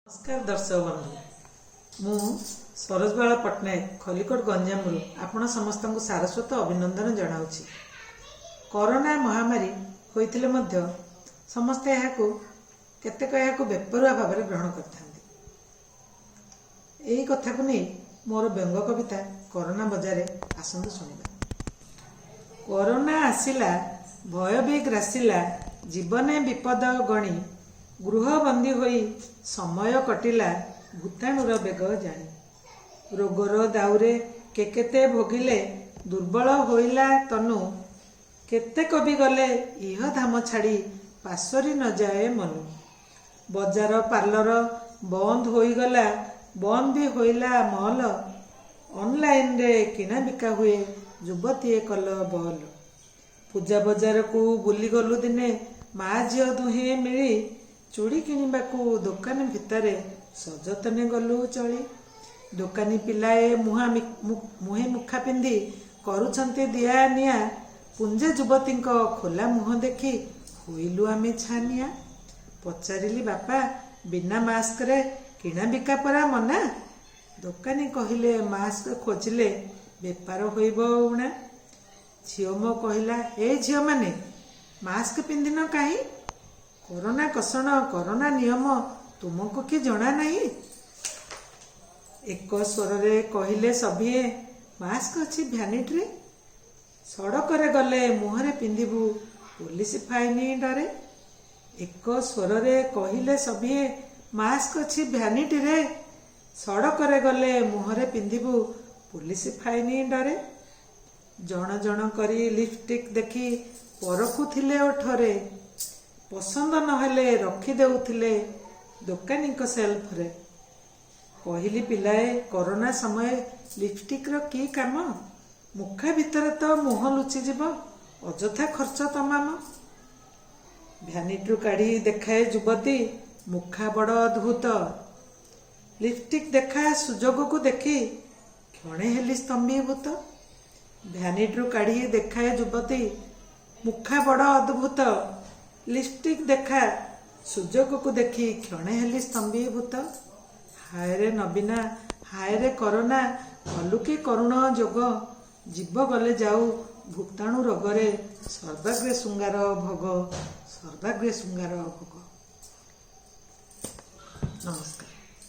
ନମସ୍କାର ଦର୍ଶକ ବନ୍ଧୁ, ମୁଁ ସରୋଜବାଳା ପଟ୍ଟନାୟକ, ଖଲିକୋଟ, ଗଞ୍ଜାମରୁ ଆପଣ ସମସ୍ତଙ୍କୁ ସାରସ୍ୱତ ଅଭିନନ୍ଦନ ଜଣାଉଛି। କରୋନା ମହାମାରୀ ହୋଇଥିଲେ ମଧ୍ୟ ସମସ୍ତେ ଏହାକୁ, କେତେକ ଏହାକୁ ବେପରୁଆ ଭାବରେ ଗ୍ରହଣ କରିଥାନ୍ତି। ଏହି କଥାକୁ ନେଇ ମୋର ବ୍ୟଙ୍ଗ କବିତା କରୋନା ବଜାରେ, ଆସନ୍ତୁ ଶୁଣିବା। କରୋନା ଆସିଲା, ଭୟ ବି ଗ୍ରାସିଲା, ଜୀବନେ ବିପଦ ଗଣି ଗୃହବନ୍ଦୀ ହୋଇ ସମୟ କଟିଲା ଭୂତାଣୁର ବେଗ ଜାଣି। ରୋଗର ଦାଉରେ କେ କେତେ ଭୋଗିଲେ, ଦୁର୍ବଳ ହୋଇଲା ତନୁ। କେତେକ ବି ଗଲେ ଇହଧାମ ଛାଡ଼ି, ପାଶୋରି ନ ଯାଏ ମନୁ। ବଜାର ପାର୍ଲର ବନ୍ଦ ହୋଇଗଲା, ବନ୍ଦ ବି ହୋଇଲା ମଲ। ଅନଲାଇନରେ କିଣା ବିକା ହୁଏ, ଯୁବତୀଏ କଲ ବଲ। ପୂଜା ବଜାରକୁ ବୁଲିଗଲୁ ଦିନେ ମା ଝିଅ ଦୁହେଁ ମିଳି। ଚୁଡ଼ି କିଣିବାକୁ ଦୋକାନ ଭିତରେ ସଯତନେ ଗଲୁ ଚଳି। ଦୋକାନୀ ପିଲାଏ ମୁହେଁ ମୁଖା ପିନ୍ଧି କରୁଛନ୍ତି ଦିଆ ନିଆ। ପୁଞ୍ଜେ ଯୁବତୀଙ୍କ ଖୋଲା ମୁହଁ ଦେଖି ହୋଇଲୁ ଆମେ ଛାନିଆ। ପଚାରିଲି, "ବାପା, ବିନା ମାସ୍କରେ କିଣା ବିକା ପରା ମନା?" ଦୋକାନୀ କହିଲେ, "ମାସ୍କ ଖୋଜିଲେ ବେପାର ହୋଇବ ଊଣା।" ଝିଅ ମୋ କହିଲା, "ହେ ଝିଅମାନେ, ମାସ୍କ ପିନ୍ଧିନ କାହିଁ? କରୋନା କଷଣ, କରୋନା ନିୟମ ତୁମକୁ କି ଜଣା ନାହିଁ?" ଏକ ସ୍ୱରରେ କହିଲେ ସଭିଏଁ, "ମାସ୍କ ଅଛି ଭ୍ୟାନିଟିରେ। ସଡ଼କରେ ଗଲେ ମୁହଁରେ ପିନ୍ଧିବୁ, ପୋଲିସ ଫାଇନି ଡରେ।" ଏକ ସ୍ୱରରେ କହିଲେ ସଭିଏଁ, "ମାସ୍କ ଅଛି ଭ୍ୟାନିଟିରେ। ସଡ଼କରେ ଗଲେ ମୁହଁରେ ପିନ୍ଧିବୁ, ପୋଲିସ ଫାଇନି ଡରେ।" ଜଣ ଜଣ କରି ଲିପଷ୍ଟିକ୍ ଦେଖି ପରଖୁଥିଲେ ଓଠରେ। ପସନ୍ଦ ନହେଲେ ରଖିଦେଉଥିଲେ ଦୋକାନୀଙ୍କ ସେଲ୍ଫରେ। କହିଲି, "ପିଲାଏ, କରୋନା ସମୟେ ଲିପଷ୍ଟିକ୍ର କି କାମ? ମୁଖା ଭିତରେ ତ ମୁହଁ ଲୁଚିଯିବ, ଅଯଥା ଖର୍ଚ୍ଚ ତମାମ।" ଭ୍ୟାନିଟିରୁ କାଢ଼ି ଦେଖାଏ ଯୁବତୀ, ମୁଖା ବଡ଼ ଅଦ୍ଭୁତ। ଲିପଷ୍ଟିକ୍ ଦେଖା ସୁଯୋଗକୁ ଦେଖି କ୍ଷଣେ ହେଲି ସ୍ତମ୍ଭୀଭୂତ। ଭ୍ୟାନିଟିରୁ କାଢ଼ି ଦେଖାଏ ଯୁବତୀ, ମୁଖା ବଡ଼ ଅଦ୍ଭୁତ। ଲିପଷ୍ଟିକ୍ ଦେଖା ସୁଯୋଗକୁ ଦେଖି କ୍ଷଣେ ହେଲି ସ୍ତମ୍ଭୀଭୂତ। ହାୟରେ ନବୀନା, ହାୟରେ କରୋନା, କଲୁ କି କରୁଣ ଯୋଗ। ଜୀବ ଗଲେ ଯାଉ ଭୂତାଣୁ ରୋଗରେ, ସର୍ବାଗ୍ରେ ଶୃଙ୍ଗାର ଭୋଗ, ସର୍ବାଗ୍ରେ ଶୃଙ୍ଗାର ଭୋଗ। ନମସ୍କାର।